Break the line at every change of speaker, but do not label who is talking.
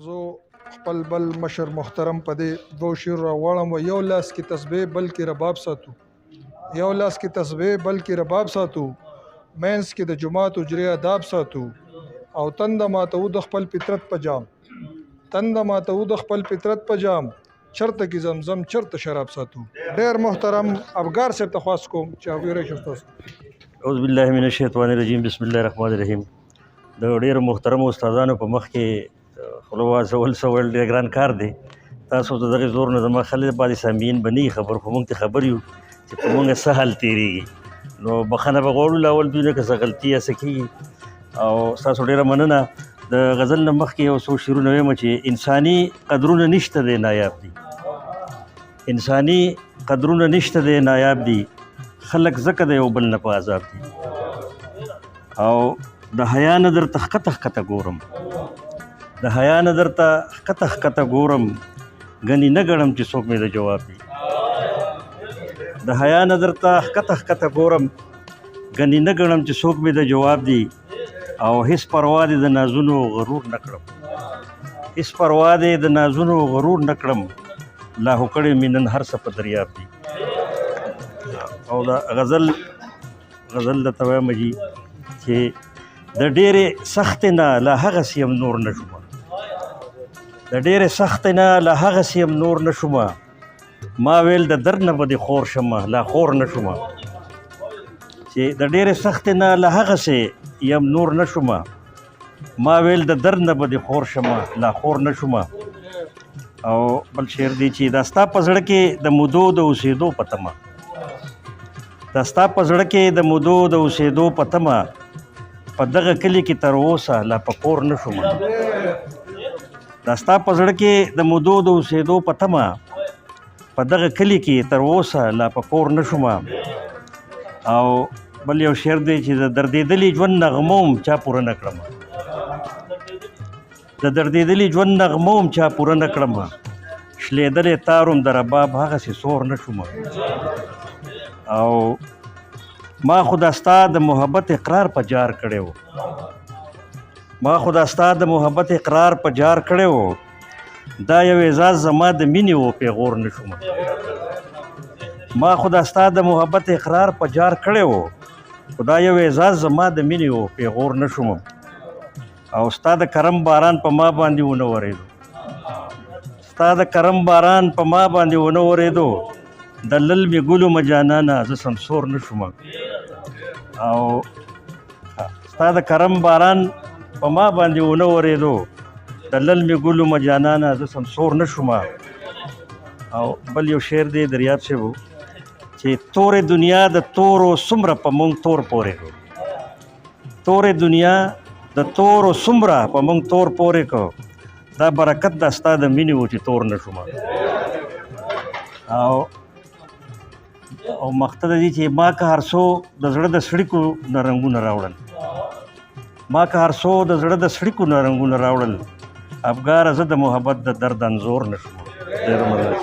زه خپل بل مشر محترم په دې دوو شعرو راغواړم. و یو لاس کې تسبیح بل کې رباب ساتو، یو لاس کې تسبیح بل کې رباب ساتو، مینس کې د جماعت حجرې آداب ساتو، او تنده ماتو د خپل فطرت په جام، تنده ماتو د خپل فطرت په جام، چرته کې زمزم چرته شراب ساتو. ډېر محترم ابګار صاحب ته خواست کوم چې هغوی راشي. استاد.
اعوذ بالله من الشیطان الرجیم، بسم الله الرحمن الرحیم. د ډېرو محترمو استادانو په مخ کې خوله وازول څه ویل ډېر ګران کار دی. تاسو د دغې زور نه زما خلک بعضې سامعین به نه وي خبر، خو موږ ته خبر یو چې په موږ څه حال تېرېږي، نو بخښنه به غواړو له اول دوی نه که څه غلطي یا څه کېږي. او ستاسو ډېره مننه. د غزل نه مخکې یو څو شعرونه وایم چې انساني قدرونه نشته دی نایاب دي، انساني قدرونه نشته دی نایاب دي، خلک ځکه د یو بل نه په عذاب دي. او د حیا نه درته ښکته ښکته ګورم، د حیا نه درته ښکته ښکته ګورم، ګنې نه ګڼم چې څوک مې د جواب دي. د حیا نه درته ښکته ښکته ګورم، ګنې نه ګڼم چې څوک مې د جواب دي. او هیڅ پروا دې د نازونو غرور نه کړم، هیڅ پروا دې د نازونو غرور نه کړم، لاهو کړی مې نن هر څه په دریاب دي. او دا غزل غزل درته وایم جي چې د ډېرې سختې نه لا هغسې هم نور نه شوم، د ډېرې سختې نه لا هغسې هم نور نه شوم، ما ویل د درد نه به دې خور شم لا خور نه شوم، چې د ډېرې سختې نه لا هغسې یم نور نه شوم، ما ویل د درد نه به دې خور شم لا خور نه شوم. او بل شعر دی چې دا ستا په زړه کې د مودو د اوسېدو په تمه، دا ستا په زړه کې د مودو د اوسېدو په تمه، په دغه کلي کې تر اوسه لا په کور نه شوم. دا ستا په زړه کې د مودو د اوسېدو په تمه، په دغه کلي کې تر اوسه لا په کور نه شوم. او بل یو شعر دی چې د دردېدلي ژوند نغمه هم چا پوره نه کړم، د دردېدلي ژوند نغمه هم چا پوره نه کړم، شلېدلی تار هم د رباب هغسې سور نه شوم. او ما خو دا ستا د محبت اقرار په جار کړی و، ما خو دا ستا د محبت اقرار په جار کړی و، دا یو اعزاز زما د مینې و پیغور نه شوم. ما خو دا ستا د محبت اقرار په جار کړی و، خو دا یو اعزاز زما د مینې و پیغور نه شوم. او ستا د کرم باران په ما باندې ونه ورېدو، ستا د کرم باران په ما باندې ونه ورېدو، د للمې ګلو مجانانه زه سمسور نه شوم. او ستا د کرم باران په ما باندې ونه ورېدو، د للمې ګلو مجانانه زه سمسور نه شوم. او بل یو شعر دی دریاب صاحب چې تورې دنیا د تورو څومره په مونږ تور پورې کو، تورې دنیا د تورو څومره په مونږ تور پورې کو، دا برکت د ستا د مینې و چې تور نه شوم. او او مخته د دې چې ما که هر څو د زړه د څړیکو نه رنګونه راوړل، ما که هر څو د زړه د څړیکو نه رنګونه راوړل، ابګاره زه د محبت د درد انځور نه شوم. ډېره مننه.